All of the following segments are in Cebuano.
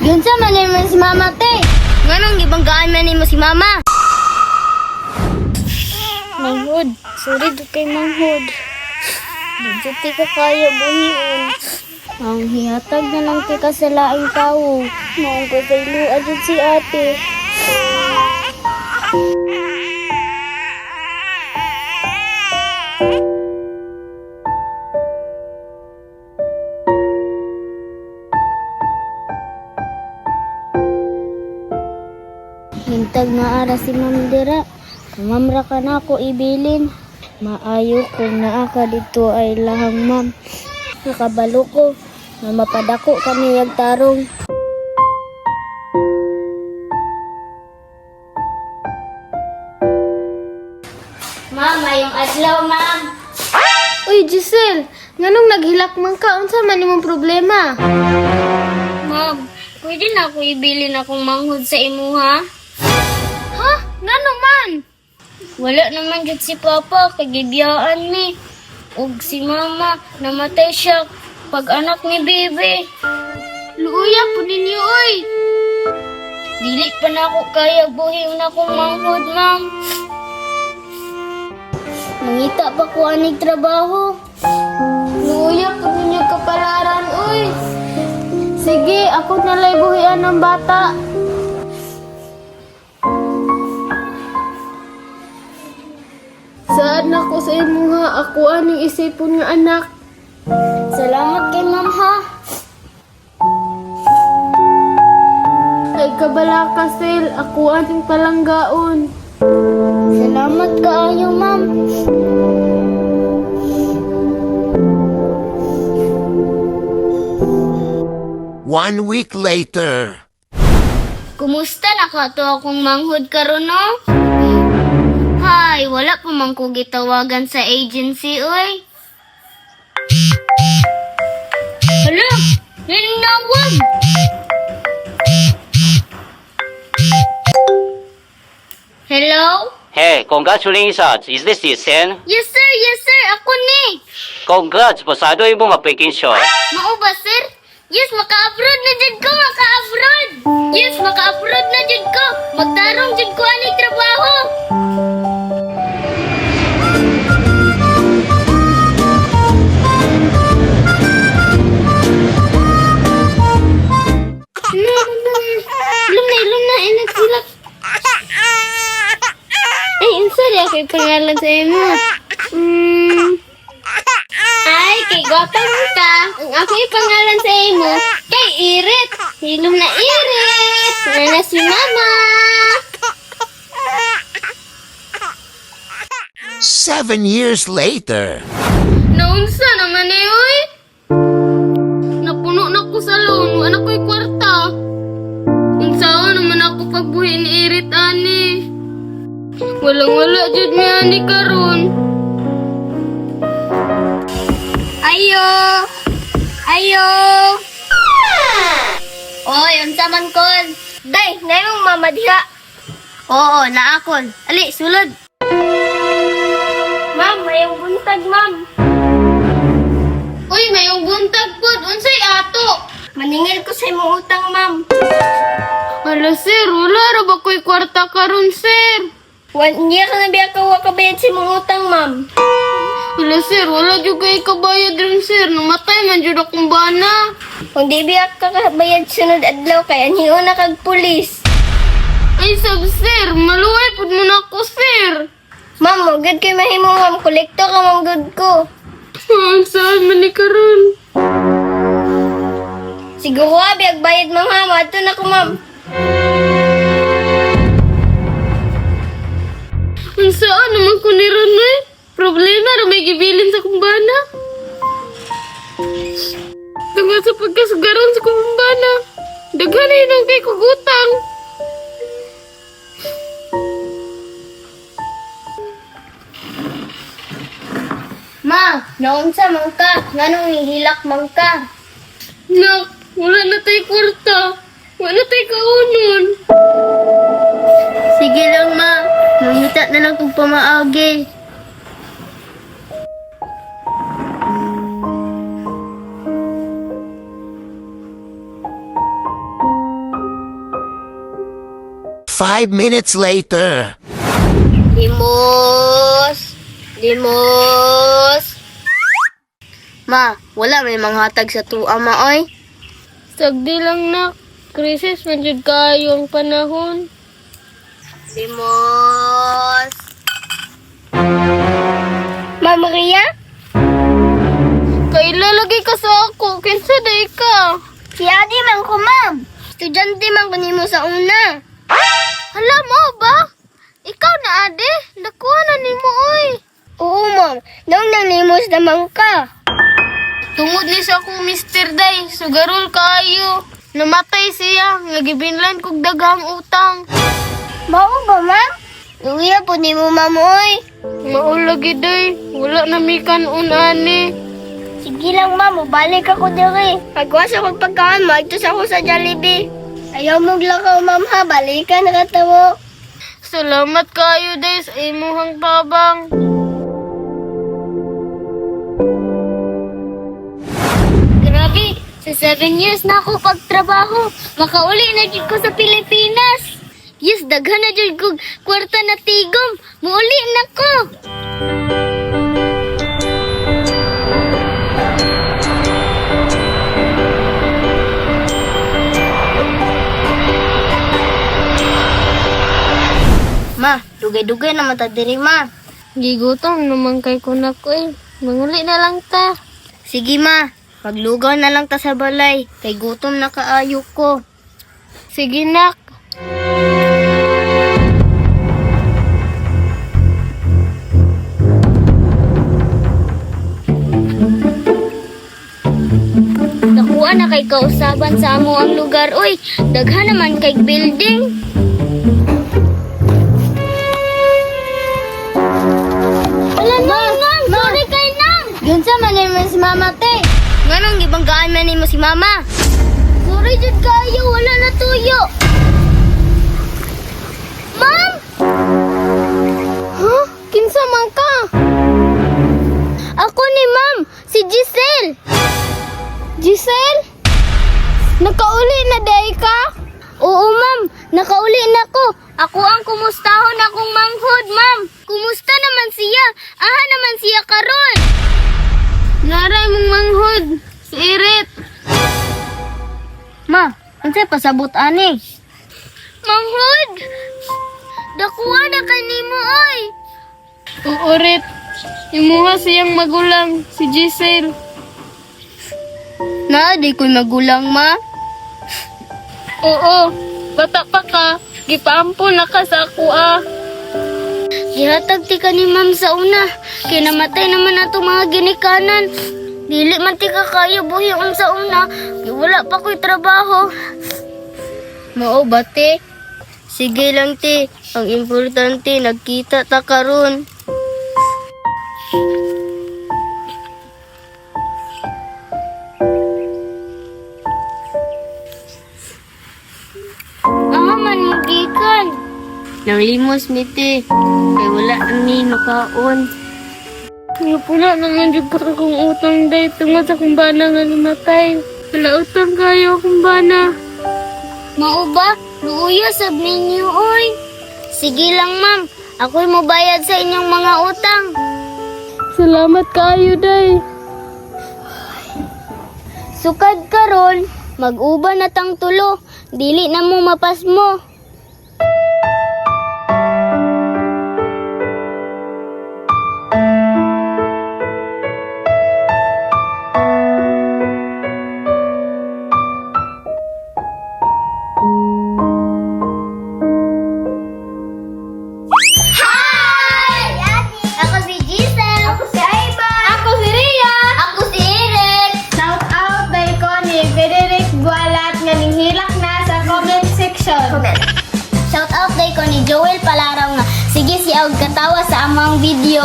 Giunsa man nimo si mama, te? Nganong gibanggaan man nimo si mama? Manghod, sorry do kay manghod. Di jud ti ka kaya buhion. Ang hihatag na lang ti ka sa laing tawo. Maong kasayloa jud si ate. Hintag na ara si Ma'am dira. Ma'am ra ka na ako ibilin. Maayo kung naa ka dito ay lahang ma'am. Nakabalo ko nga mapadako kami yag tarong. Ma'am, mayong adlaw, ma'am. Uy, Giselle, nganong naghilak man ka? Unsa man imong problema? Ma'am, pwede na ako ibilin akong manghod sa imuha? Ha? Ngano man? Wala naman jud si Papa, kagibiyaan ni. Ug si Mama, namatay siya pag anak ni Bebe. Luuya po ninyo, oy. Dili pa na ako kaya buhi na akong manghod, ma'am. Mangita pa ko anig trabaho. Luuya po ninyo kapalaran, oy. Sige, ako nalay buhian ng bata. Saan ako sa imuha? Ako aning isipon nga anak. Salamat kay ma'am ha. Ay kabala ka, Sel. Ako aning palanggaon. Salamat kaayo, ma'am. One week later. Kumusta na ka to akong manghod karon no? Hay, wala pa man ko gitawagan sa agency, oy. Hala, ninawag! Hello? Hey, congratulations! Is this Isen? Yes, sir! Yes, sir! Ako ni! Congrats! Pasado imong application. Mao ba, sir? Yes, maka-abroad na jud ko! Maka-abroad! Yes, maka-abroad na jud ko! Magtarong jud ko ani trabaho! Ilom na, ilom na, ilag silak. Ay, unsa di ako pangalan sa imo? Ay, kay gwapa man ka. Ang ako ipangalan sa imo, kay Irit. Hilom na Irit. Nana si Mama. 7 years later. Naunsa naman eh, oy. Napuno na ko sa loan, wala ko'y kwarta. Unsaon naman ako pagbuhi ni Irit ani. Walang wala jud mi ani karon. Ayo! Ayo! Oy, unsa man kon? Day, na mama diha. Oo, naakon. Ali, sulod. Ma'am, mayong buntag, ma'am. Uy, mayong buntag pod, unsay ato? Maningil ko sa imong utang, ma'am. Hala sir, wala ra ba ko'y kwarta karon sir? One year na biya ka wa kabayad sa imong utang, ma'am. Hala sir, wala jud kay kabayad ron sir. Namatay man jud akong bana. Kung di biya ka kabayad sunod adlaw kay anhion na kag pulis. Ay sab sir, maluway pud mo na ako sir. Ma'am, mo gud kay mahimo, ma'am. Kolekto ka ma'am gud ko. Ang saan man ni karon? Siguro abi bayad, ma'am ha. Mato na ko, ma'am. Ang saan naman ko ni ron eh? Problema ra may gibilin sa kong bana. Tungod sa pagkasugaron sa kong bana. Daghan na yun ang kay kugutang. Ma, naunsa man ka? Nganong hihilak man ka? Nak, wala na tayo kwarta. Wala na tayo kaunon. Sige lang, ma. Mangita na lang kung pamaagi. 5 minutes later. Limos! Limos! Ma, wala may manghatag sa tuwa, ma, oy. Sagdi lang nak. Krisis man jud kaayo ang panahon. Limos! Ma Maria? Kaila lagi ka sa ako, kinsa day ka? Si Adi man ko, ma'am. Estudyante man ko nimo sa una. Hala mo ba? Ikaw na ade, nakuha na nimo oy. Oo, ma'am. Nung nang limos naman ka. Tungod ni sa akong Mr. Day, sugarol kaayo. Namatay siya, nga gibinlan kog daghang utang. Mao ba, ma'am? Luya po nimo, ma'am, oy. Mao lagi day, wala na mi kanon ani. Sige lang, ma'am. Mubalik ako diri. Pagwas ako pagkaon, maagtos ako sa Jollibee. Ayaw mo lakaw, ma'am, ha. Balikan na katawo. Salamat kaayo day sa imuhang tabang. Grabe, sa 7 years na ako pagtrabaho, makauli na jud ko sa Pilipinas. Yes, daghan na jud kog kwarta na tigom. Muuli na ko. Ma, dugay-dugay na mata diri, ma. Gigutom naman kay kunak oy. Manguli na lang ta. Sige, ma. Maglugaw na lang ta sa balay. Kay gutom na kaayo ko. Sige nak. Nakuha na kay kausaban sa amo ang lugar. Uy, daghan naman kay building. Wala nang, nang, sorry kay nang. Yun sa man mo si mama te. Nganong gibanggaan man nimo si mama? Sorry jud kayo, wala na tuyo. Ma'am! Huh? Kinsa man ka? Ako ni ma'am, si Giselle. Giselle? Nakauli na day ka? Oo, ma'am. Nakauli na ko. Ako ang kumustahon akong manghod, ma'am. Kumusta naman siya? Aha naman siya karon. Naray mong manghod. Si Irit. Ma, unsay pasabot ani? Manghod! Dakuha na kanimo oy. Oo, Rit. Imuha siyang magulang, si Giselle. Na, di ko magulang, ma. Oo, bata pa ka. Gipaampo na ka sa ako ah. Gihatag ti ka ni ma'am sa una. Kay namatay naman ato mga ginikanan. Dili man ti ka kaya buhi sa una. Kay wala pa ko'y trabaho. Mao ba te? Sige lang te. Ang importante nagkita ta karon. Aha man mo gikan. Nanglimos mi te. Kay wala mi makaon. Nga pula naman jud ko akong utang day tungod sa akong bana nga namatay. Wala utang kayo akong bana. Mao ba? Luuya sab ninyo oy. Sige lang ma'am, ako'y mobayad sa inyong mga utang. Salamat kayo day. Sukad karon, mag-uban na tang tulo, dili na mo mapasmo. Hi! Ako si Giselle. Ako si Ivan. Ako si Ria. Ako si Eric. Shout out day ko ni Frederick Bualat nga ninghilak na sa comment section. Shout out day ko ni Joel Palaraw nga sige siya og katawa sa amang video.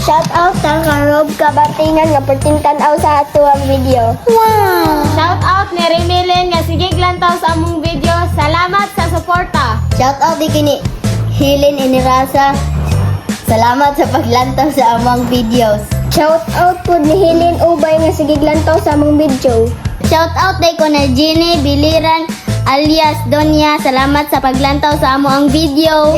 Shout out sa Karob Kabatingan nga pertintan-aw sa atuang video. Wow! Shout out ni Remilin nga sige lantaw sa among video. Salamat sa suporta. Shout out di kini Helen Inirasa. Salamat sa paglantaw sa among videos. Shout out po ni Helen Ubay nga sige lantaw sa among video. Shout out day ko na Jenny Biliran. alias Donya, salamat sa paglantaw sa amo ang video.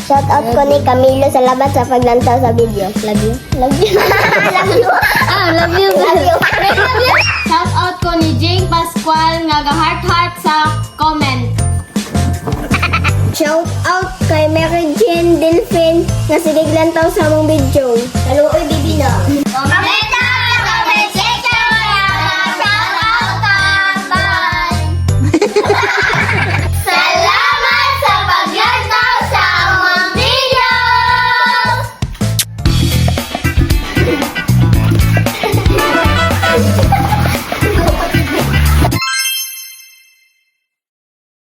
Shout out ko ni Camilo, salamat sa paglantaw sa video. Love you. Love you. Love you. Ah, love you. Love you. Love you. Shout out ko ni Jane Pascual nga ga heart heart sa comment. Shout out kay Mary Jane Delphin nga sige lantaw sa among video. Kaluoy bibi na.